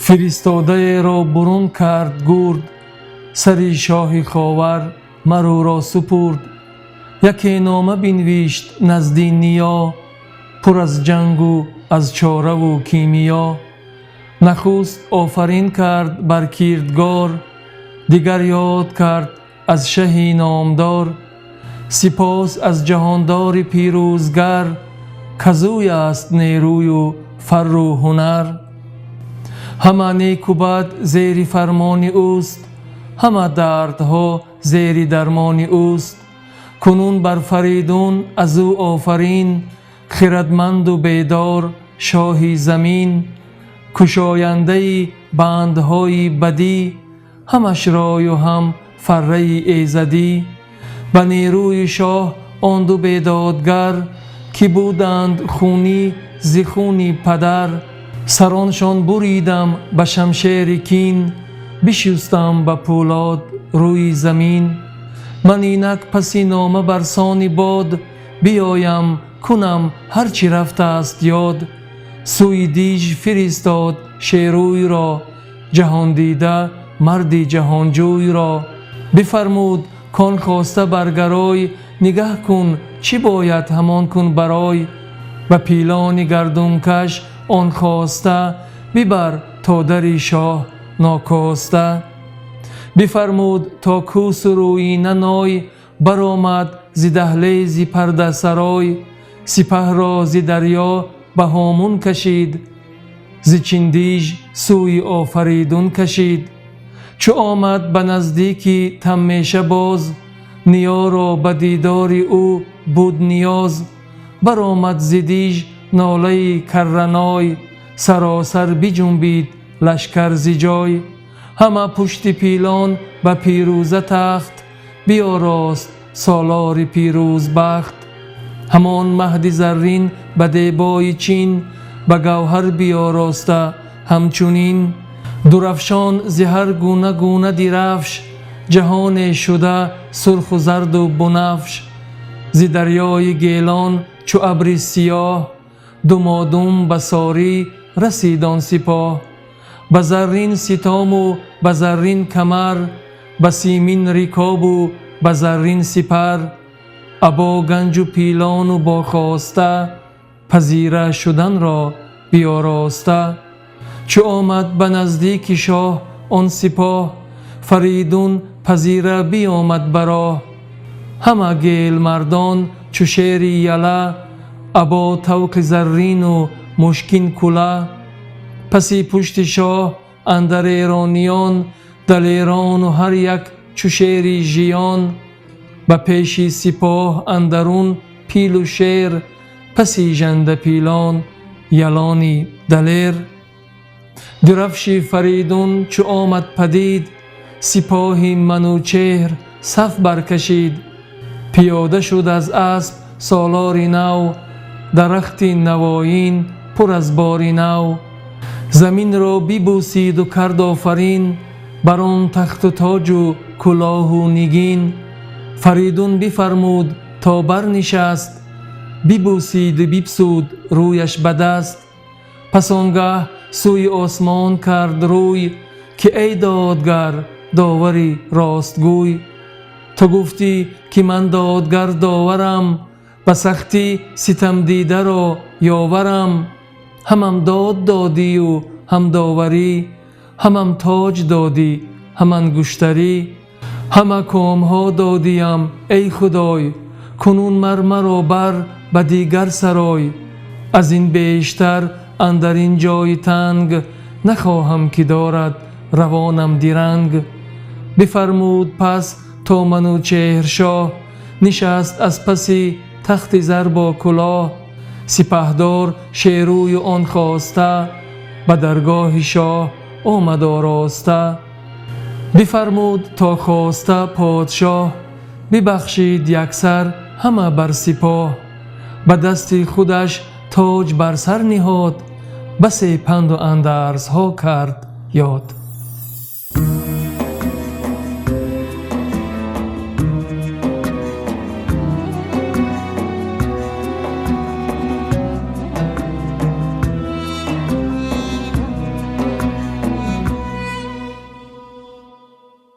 Фиристодаеро бурун кард гурд, сари шоҳи Ховар маруро супурд. Яке нома бинвишт назди Ниё, пур аз ҷангу аз чораву кимиё. Нахуст офарин кард бар кирдгор, дигар ёд кард аз шаҳи номдор. Сипос аз ҷаҳондори пирӯзгар, казӯй аст нерӯю фарру ҳунар. Ҳама неку бад зери фармони ӯст, ҳама дардҳо зери дармони ӯст. Кунун бар Фаридун аз ӯ офарин, хирадманду бедор шоҳи замин, кушояндаи бандҳои бадӣ, ҳамаш рою ҳам фарраи эзадӣ. Ба нерӯи шоҳ он ду бедодгар, ки буданд хунӣ зи хуни падар, сароншон буридам ба шамшери кин, бишустам ба пӯлод рӯи замин. Ман инак паси нома барсони бод биёям, кунам ҳар чӣ рафтааст ёд. Сӯи диж фиристод Шерӯйро, ҷаҳондида марди ҷаҳонҷӯйро. Бифармуд, кон хоста баргарой, нигаҳ кун, чӣ бояд ҳамон кун барой. Ба пилони гардункаш он хоста бибар то дари шоҳ нокоста. Бифармуд, то кӯсу рӯина ной баромад зи даҳлези пардасарой. Сипаҳро зи дарё ба ҳомун кашид, зи Чиндиж сӯи Офаридун кашид. Чу омад ба наздики Таммеша боз, Ниёро ба дидори ӯ буд ниёз. Баромад зи диж нолаи карраной, саросар биҷунбид лашкар зи ҷой. Ҳама пушти пилон ба пирӯза тахт биёрост солори пирӯзбахт. Ҳамон маҳди заррин ба дебои чин, ба гавҳар биёроста ҳамчунин. Дурафшон зи ҳар гуна гуна дирафш, ҷаҳоне шуда сурху зарду бунафш. Зи дарёи Гелон чу абри сиёҳ, думодум ба сорӣ расид он сипоҳ. Ба заррин ситому ба заррин камар, ба симин рикобу ба заррин сипар, або ганҷу пилону бо хоста пазира шуданро биёроста. Чу омад ба наздики шоҳ он сипоҳ, Фаридун пазира биёмад ба роҳ. Ҳама гелмардон чу шери яла, або тавқи заррину мушкин кула. Паси пушти шоҳ андар эрониён, далерону ҳар як чу шери жиён. Ба пеши сипоҳ андарун пилу шер, паси жандапилон ялони далер. Дирафши Фаридун чу омад падид, сипоҳи Манучеҳр саф баркашид. Пиёда шуд аз асп солори нав, дарахти навоин пур аз бори нав. Заминро бибӯсиду кард офарин бар он тахту тоҷу кулоҳу нигин. Фаридун бифармуд, то барнишаст, бибӯсиду бипсуд рӯяш ба даст. Пас он гаҳ сӯи осмон кард рӯй, ки эй додгар, довари ростгӯй, ту гуфтӣ, ки ман додгар доварам, ба сахтӣ ситамдидаро ёварам. Ҳамам дод додию ҳам доварӣ, ҳамам тоҷ додӣ, ҳам ангуштарӣ, ҳама комҳо додиям, эй худой. Кунун мар маро бар ба дигар сарой. Аз ин бештар андар ин ҷои танг нахоҳам, ки дорад равонам диранг. Бифармуд пас, то Манучеҳршоҳ нишаст аз паси тахти зар бо кулоҳ. Сипаҳдор Шерӯю он хоста ба даргоҳи шоҳ омад ороста. Бифармуд, то хоста подшоҳ бибахшид яксар ҳама бар сипоҳ. Ба дасти худаш тоҷ бар сар ниҳод, басе панду андарзҳо кард ёд.